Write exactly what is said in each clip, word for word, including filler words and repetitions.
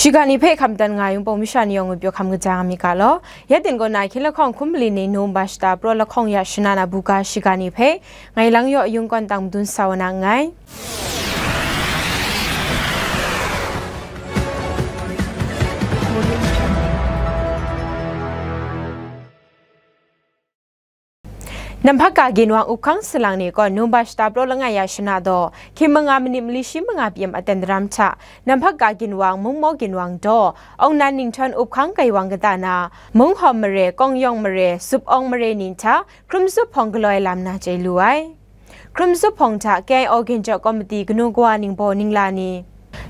Shiga ni hpe hkam dan nga ai Wunpawng masha ni yawng ngut pyaw hkam kaja nga mi ga law. Ya tin kaw na hkying lahkawng hkum mali ni November shata praw lahkawng ya shana na buga shiga ni hpe ngai Lang Yaw Yung kawn tang madun sa wa na nngai. Namhpaka ginwang up hkang salang ni gaw November shata praw langai ya shana daw, hkying manga manit mali shi manga pyi-am aten daram hta, Namhpaka ginwang Mungmaw ginwang daw, Awng Nan Ninghtawng up hkang gaiwang kata na, Munghawm mare, Kawng Yawng mare, Zup Awng mare ni hta, hkrum zup hpawng galoi lam na chye lu ai. Hkrum zup hpawng hta K I O Ginjaw Komiti kanu kawa ningbaw ningla ni,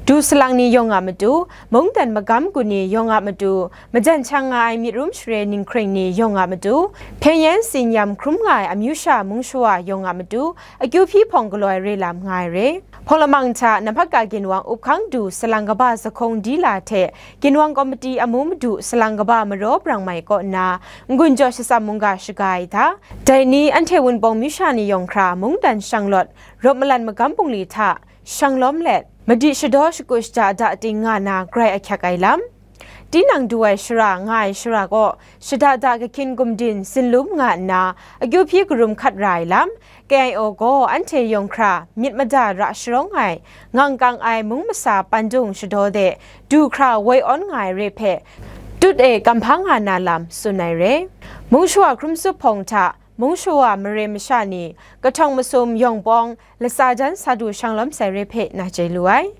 du salang ni yawng a matu, mungdan magam gun ni yawng a matu, majan shang nga ai myit rum share ninghkring ni yawng a matu, hpyen yen tsin yam hkrum nga ai amyu sha mung shawa yawng a matu, akyu hpyi hpawng galoi re lam nga ai re. Hpawng lamang hta Namhpaka ginwang up hkang du salang kaba zahkawng dila hte ginwang komiti amu madu salang kaba maraw brang mai kaw nna, n-gun jaw shatsam mungga shaga ai hta, dai ni anhte Wunpawng masha ni yawng hkra mungdan shanglawt, rawt malan magam bungli hta shanglawm let, madi shadaw shakut shada da ting nga na grai ahkyak ai lam, tinang du ai shara nga ai shara kaw shada da kahkyin gumdin sinlum nga nna, akyu hpyi karum hkat ra ai lam, K I O gaw anhte yawng hkra myit mada ra sharawng ai, ngang kang ai mung masa pandung shadaw de du hkra woi awn nga ai re hpe, tut e kamhpa nga na lam tsun ai re. Mung shawa hkrum zup hpawng hta, mung shawa mare masha ni, kahtawng masum yawng pawng, latsa jan sa du shanglawm sai re hpe na chye lu ai.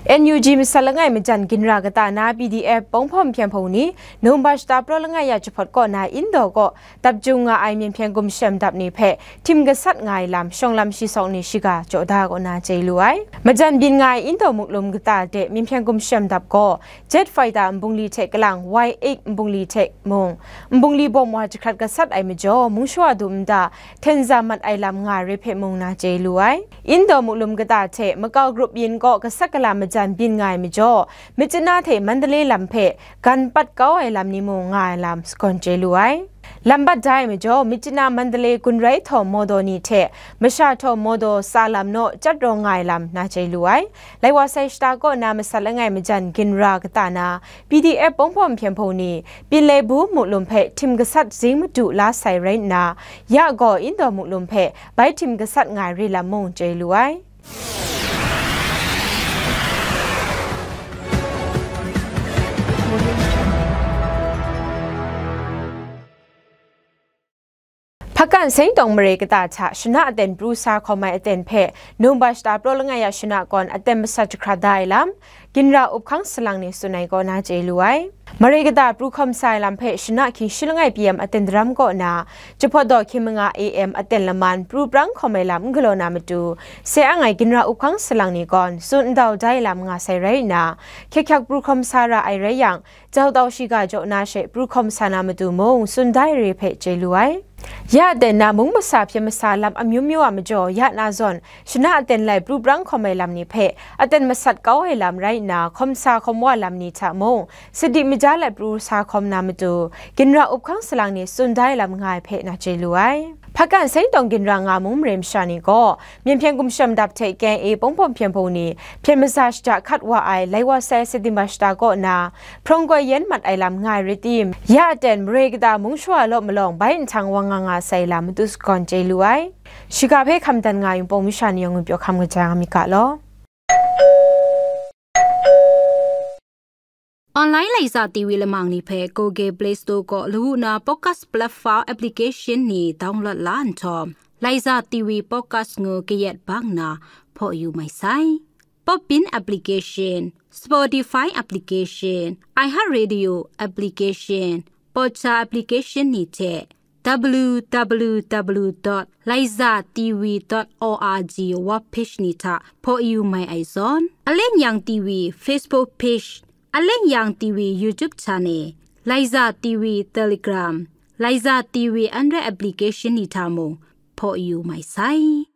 N U G masat langai majan ginra kata na P D F Pawng Hpawm Hpyen Hpung ni November shata praw langai ya jahpawt kaw na Indaw kaw dap jung nga ai myen hpyen gumshem dap ni hpe htim gasat nga ai lam shawng lam shi sawng ni shiga jaw da kaw na chye lu ai. Majan byin nga ai Indaw muklum kata de myen hpyen gumshem dap gaw jet fighter nbungli hte kalang Y eight nbungli hte mung, nbungli bawm wa jahkrat gasat ai majaw, mung shawa du nta hten za mat ai lam nga re hpe mung na chye lu ai. Indaw muklum kata hte Makau grup yin kaw gasat gala majan byin nga ai majaw, Myitkyina hte Mandalay lam hpe gan pat kau ai lam ni mung nga ai lam sagawn chye lu ai. Lam bat da ai majaw, Myitkyina Mandalay gun rai htawm mawdaw ni hte masha htawm mawdaw tsa lam naw chyat rawng nga ai lam na chye lu ai. Lai wa sai shata kaw na masat langai majan ginra kata na P D F Pawng Hpawm Hpyen Hpung ni Pinlai Bu muklum hpe htim gasat zing madu la sai rai nna, ya gaw Indaw muklum hpe bai htim gasat nga ai re lam mung chye lu ai. Hpakan Seng tawng mare kata hta shana aten pru sa hkawm ai aten hpe November shata praw langai ya shana kawn aten masat jahkra da ai lam, ginra up hkang salang ni tsun ai kaw na chye lu ai. Mare kata pru hkawm sa ai lam hpe shana hkying shi langai P M aten daram kaw na, jahpawt daw hkying manga A M aten laman pru prang hkawm ai lam n galaw na matu, sai ang ai ginra up hkang salang ni gawn tsun ndau dai lam nga sai rai nna, hkyek hkyak pru hkawm sa ra ai rai yang, jau tau shiga jaw na she pru hkawm sa na matu mung tsun dai re hpe chye lu ai. Ya aten na mung masa hpyen masa lam amyu myu a majaw ya na zawn, shana aten lai pru prang hkawm ai lam ni hpe aten masat kau ai lam rai nna, hkawm sa hkawm wa lam ni hta mung, sadi maja let pru sa hkawm na matu, ginra up hkang salang ni tsun dai lam nga ai hpe na chye lu ai. Hpakan Seng tawng ginra nga mung mare masha ni gaw, myen hpyen gumshem dap hte K I A Pawng Hpawm Hpyen Hpung ni hpyen maza shada hkat wa ai lai wa sai September shata kaw na, hprawng koi yen mat ai lam nga ai rai tim, ya aten mare kata mung shawa law malawng bai nhtang wa nga nga sai lam matu sagawn chye lu ai. Shiga hpe hkam dan nga ai Wunpawng masha ni yawng ngut pyaw hkam kaja nga mi ga law. Online Laiza T V lamang ni hpe Google Play Store kaw lawu na podcast platform application ni download la nhtawm, Laiza T V podcast ngu kayat bang na hpaw yu mai sai. Podbean application, Spotify application, iHeartRadio application, Podcha application ni hte W W W dot laiza T V dot O R G web page ni hta hpaw yu mai ai zawn, Aleng Yang T V Facebook page, Aleng Yang T V YouTube channel, Laiza T V Telegram, Laiza T V Android application ni hta mung hpaw yu mai sai.